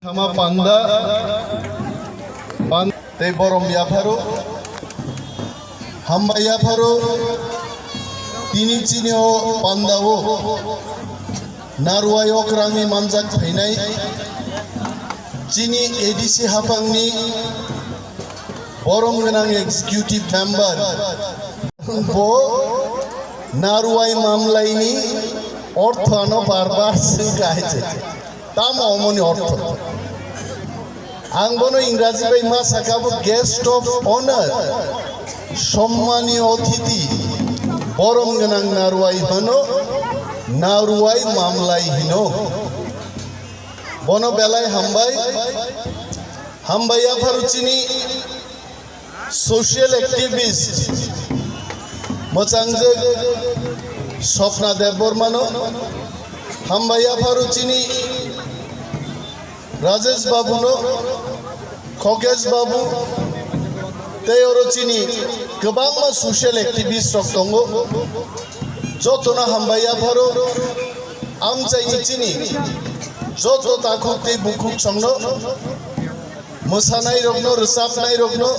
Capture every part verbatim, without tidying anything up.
Khama panda, pan-, tei borom yapharo, hambai yapharo, tini chini o panda o Narwai okrangni manjak phainai chini A D C haphangni borom gwnang executive member bo Narwai mamlaini ortho ano barbar sing kahai se. Tamo omoni ortho. Ang bono Ingraji bai ma saka bo guest of honor, sommani othithi, borom gwnang Narwai hino, Narwai mamlai hino. Bono belai hambai, hambai yapharo chini social activist mwchangjwk Swapna Debbarmano, hambai yapharo chini Rajesh Babuno, Khokesh Babu, tei oro chini kwbangma social activist rok tongo. Jotono hambai yapharo, amchaini chini joto takhuk tei bukhuk songno, mwsanairokno, rwchapnairokno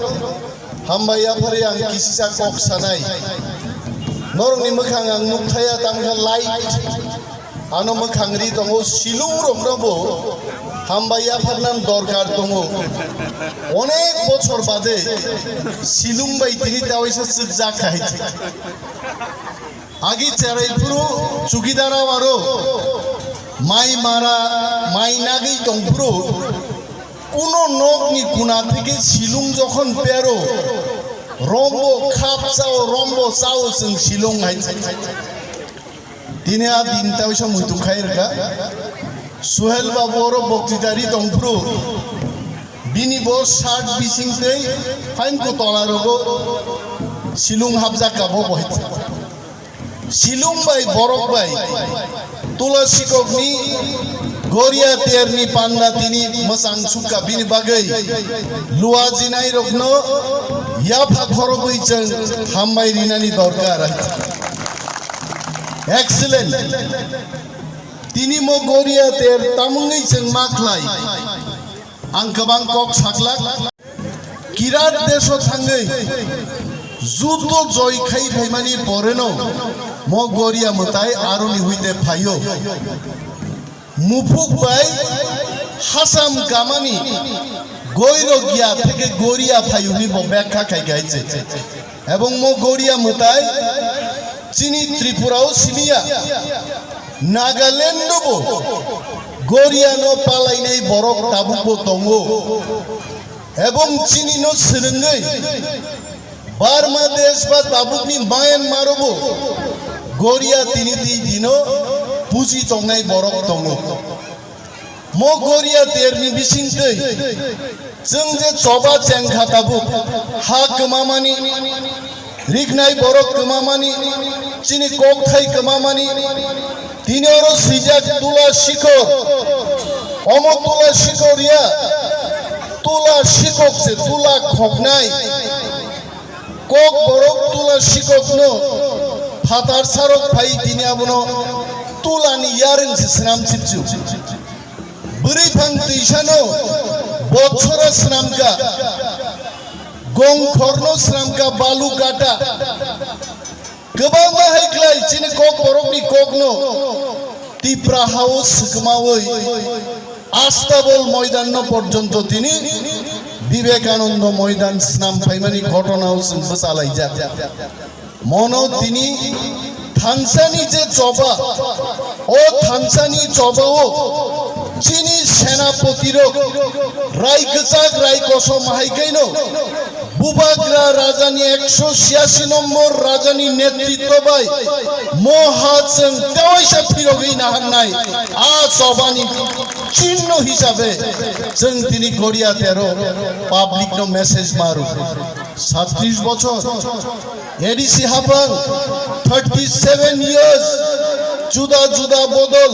hambai yaphari ang kisisa kok sanai. Norokni mwkhang ang nukthaya, tamkha light ano mwkhang ri tongo, silungrokno bo hambai yapharna dorkar tongo. Onek bochor bade silung bai tini tawaisa chwkjak khai. Agi cherai phuru chukidar aro mai mara, mai nagwi tong phuru kuno nokni kuna theke silung jokhon pero rombo khap chao, rombo chao chwng silung hai. Tini a din taisa muitung khai rwkha. Suhel Babu oro boktitari tong phuru bini bo shirt bising tei phaimku tola rogo silung hapjak ka bo bohit. Silung bai borok bai Tula Sikokni Goria Terni panda tini mwchang sukha bini bagwi luajinairokno yapha khorogwi chwng hambai rinani dorkar. Excellent. Tini mo Goria Ter tamungwi chwng ma khlai. Ang kwbang kok saklak. Kirat deso thangwi judo joi khai phaimani poreno mo Goria mwtai aroni huite phaio. Muphuk bai hasam kamani goiro giya theke Goria phayuni bo bekha khai khai se. Ebong mo Goria mwtai chini Tripura o simiya, Nagaland o bo Goria no palainai borok tabuk bo tongo. Ebong chini no swrwngwi Barma desh ba tabukni Myanmar o bo Goria tini twi dino puji tongnai borok tongo. Mo Goria Terni bisingtwi chwng je choba chengkha tabuk ha kwmamani, riknai borok kwmamani, chini kokthai kwmamani, tini oro swijak Tula Sikor. Omo Tula Sikor ya, Tula Sikok se Tula khoknai. Kok borok Tula Sikokno phatar sarok phai tini abono Tulani yarwng se swnam sipchu. Bwrwi phang twisano bochoro swnamkha, gongkhorno swnamkha, balu kata. Kwbangma hai khlai chini kok borokni kokno Tipra hao swkmawi Astabol moidanno porjonto tini Vivekanando moidan swnam phaimani ghotona o chwng bwchalaijak. Mono tini thansani je choba, o thansani choba o chini senapoti rok rai kwchak rai kosom hai kaino Bubagra rajani ekso chiyasi nombor rajani netritto bai mo ha chwng tewaisa phirogwi naharnai a chobani chinno hisabe chwng tini Goria Tero public no message maru. Satris bochor A D C haphang, thirty seven years, juda juda bodol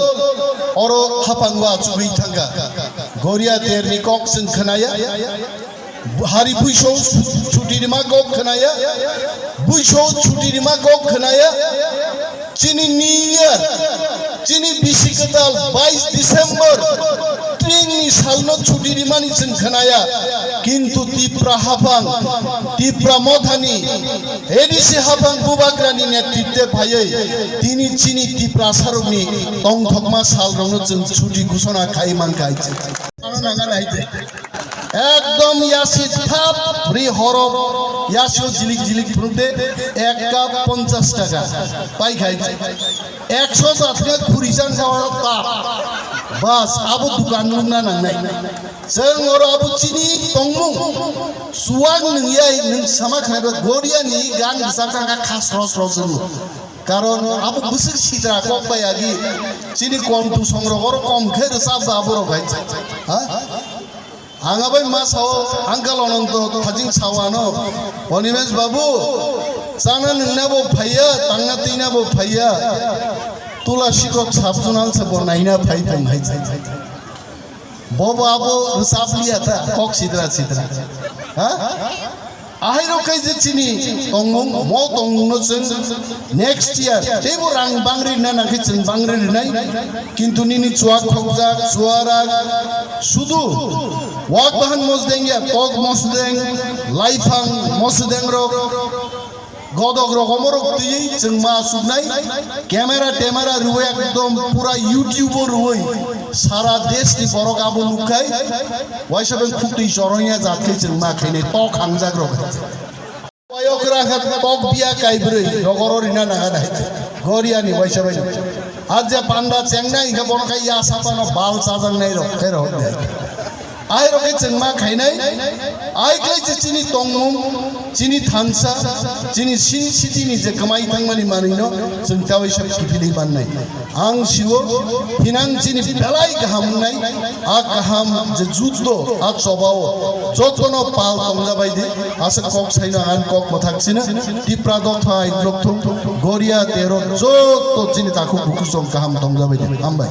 oro haphang o achugwi thangkha. Goria Terni kok chwng khnaya. Hari buiso chuti rima kok khnaya, buiso chuti rima kok khnaya, chini new year, chini bisi kwtal bais December, Chini salno chuti rimani chwng khnaya, kintu Tipra haphang, Tipra mothani A D C haphang Bubagrani netritwe phaiwi tini chini Tiprasarokni tongthokma salrokno chwng chuti ghosona khai mankha hai se. Ano nangani hai se. Ekdom yasi thap ri horop yasio jilik jilik phunukde ek cup ponchash taka pai khai se. Ekso jat khe khuri chan sawa ta. Bas, abo dukan nukna nangnai. Chwng oro abo chini tongmung. Suwak nwngyai nwng sama khnai ba Goriani gan bwsajak thangkha kha sro sro chwng. Karon abo bwswk sitra kok bai agi chini kom tu songrok oro kom khe rwchap ba abo rok hai. Ha? Ang abai ma sao, Uncle Ananto thajing sao ano, "Onimesh babu, chana nwngna bo phaiya, tangna twina bo phaiya, tula sikok sabjunal se bo naina phai tong hai." Bobo abo rwchap liya ta, kok sidra sidra. Ha? Ahairok khe je chini tongmung, mo tongmungno chwng next year teibo rang bangri rina nangkhe chwng bangri rinai, kintu nini chuak khokjak, chuarak, sudu wak bahan mosdeng ya, tok mosdeng, laiphang mosdeng rok, godok rok omorok twiwi chwng ma asuknai, camera temera rwui ekdom pura YouTube o rwui sara desh ni borok abo nukkhai, waisa bai khuktwi chorongya jat khe chwng ma khainai tok hangjak rok. Wayok rang kha tok biya kaibrwi rogoro rina nangani hai. Goriani waisa bai. Ar je panda chengnai hingkha bono khai ya sapano bal chajaknai rok khe rok de. Ai rok khe chwng ma khainai. Ai khlai se chini tongmung, chini thansa, chini sin city ni je kwmai thangmani manwino chwng ta waisa kiphilwi mannai. Ang sio, hinang chini belai kaham wngnai, a kaham je juddo, a chobao, jotono pal tongjabai di, aswk kok saino ang kok mwthak sino, Tipra dopha hai blok thung, Goria tero joto chini takhuk bukhuk song kaham tongjabai di. Hambai.